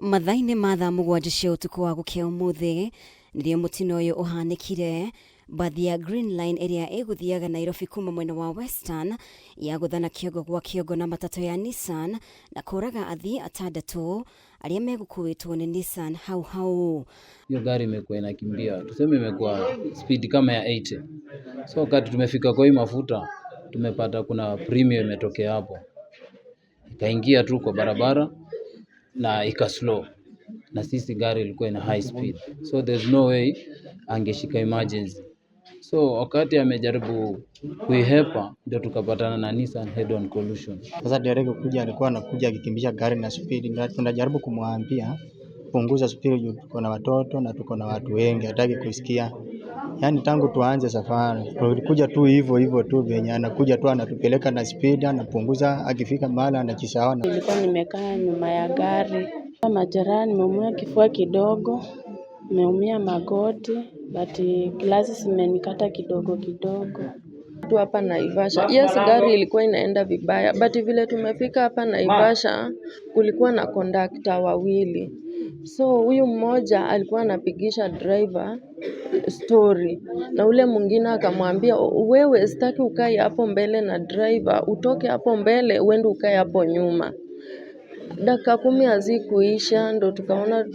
Mathaa-inĩ ma thaa 7 cia ũtukũ wa gũkĩa ũmũthĩ nĩrĩo mũtino ũyũ ũhanĩkire. Mbathi ya Green Line ĩrĩa ĩgũthiaga Nairobi kuma mwena wa Western yagũthana kĩongo gwa kĩongo na matatũ ya Nissan na kũraga athii atandatũ arĩa megũkuĩtwo nĩ Nissan hau hau. Hiyo gari imekuwa inakimbia, tuseme imekuwa speed kama ya 80. So wakati tumefika kwa hii mafuta, tumepata kuna premium imetokea hapo, ikaingia tu kwa barabara na ika slow, na sisi gari ilikuwa ina high speed, so there's no way angeshika emergency. So wakati amejaribu kuihepa, ndio tukapatana na Nissan head on collision. Sasa dereva kuja alikuwa anakuja akikimbisha gari na speed, na tunajaribu kumwambia punguza speed juu tuko na watoto na tuko na watu wengi, hataki kusikia. Yaani tangu tuanze safari tulikuja tu hivyo hivyo tu, venye anakuja tu anatupeleka na speed, anapunguza, akifika mahali anajisahau. Nilikuwa nimekaa nyuma ya gari. Majeraha, nimeumia kifua kidogo, nimeumia magoti, but glasi zimenikata kidogo kidogo. Tu hapa Naivasha. Yes, gari ilikuwa inaenda vibaya, but vile tumefika hapa Naivasha kulikuwa na kondakta wawili. So huyu mmoja alikuwa anapigisha driver story na ule mwingine akamwambia, wewe sitaki ukae hapo mbele na driver, utoke hapo mbele uende ukae hapo nyuma. Dakika 10 hazikuisha ndo tukaona,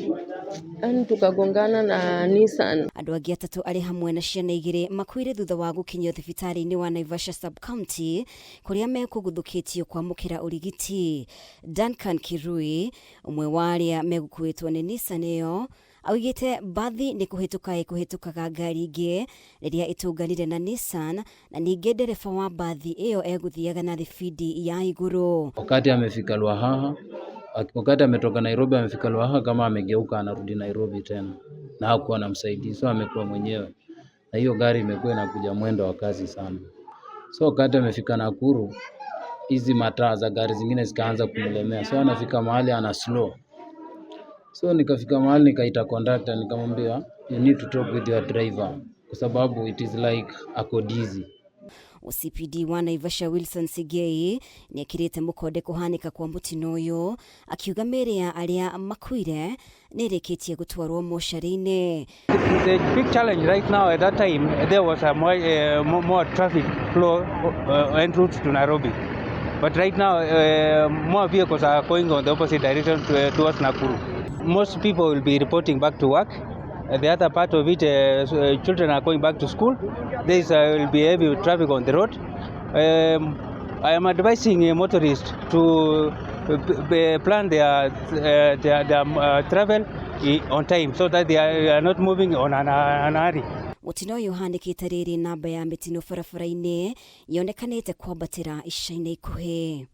yani tukagongana na Nissan. Andũ angĩ atatũ arĩ hamwe na ciana igĩrĩ makuire thutha wa gũkinyio thibitarĩ-inĩ wa Naivasha sub-county kũrĩa mekũguthũkĩtio kwamũkĩra ũrigiti. Duncan Kirui, ũmwe wa arĩa megũkuĩtwo nĩ Nissan ĩyo, augĩte mbathi nĩ kũhĩtũka ĩkũhĩtũkaga ngari ingĩ rĩrĩa ĩtũnganire na Nissan na ningĩ ndereba wa mbathi ĩyo egũthiaga na thibindi ya igũrũ. Wakati amefika Lwahaha, wakati ametoka Nairobi amefika Lwahaha, kama amegeuka anarudi Nairobi tena, na hakuwa na msaidizi, so amekuwa mwenyewe, na hiyo gari imekuwa inakuja mwendo wa kasi sana. So wakati amefika Nakuru, hizi mataa za gari zingine zikaanza kumlemea, so anafika mahali ana slow. So nikafika mahali nikaita conductor, nikamwambia, "You need to talk with your driver," kwa sababu it is like ako dizzy. OCPD wa Naivasha Wilson Sigei nĩ ekĩrĩte mũkonde kũhanĩka kwa mũtino ũyũ, akiuga mĩĩrĩ ya arĩa makuire nĩ ĩrĩkĩtie gũtwarwo mocarĩ-inĩ. The big challenge right now, at that time there was a more traffic flow en route to Nairobi. But right now more vehicles are going on the opposite direction towards Nakuru. Most people will be reporting back to work. The other part of it, children are going back to school. There will be heavy traffic on the road. I am advising a motorist to plan their travel on time so that they are not moving on an hurry. Mũtino ũyũ ũhanĩkĩte rĩrĩ namba ya mĩtino barabara-inĩ yonekanĩte kwambatĩra ica-inĩ ikuhĩ.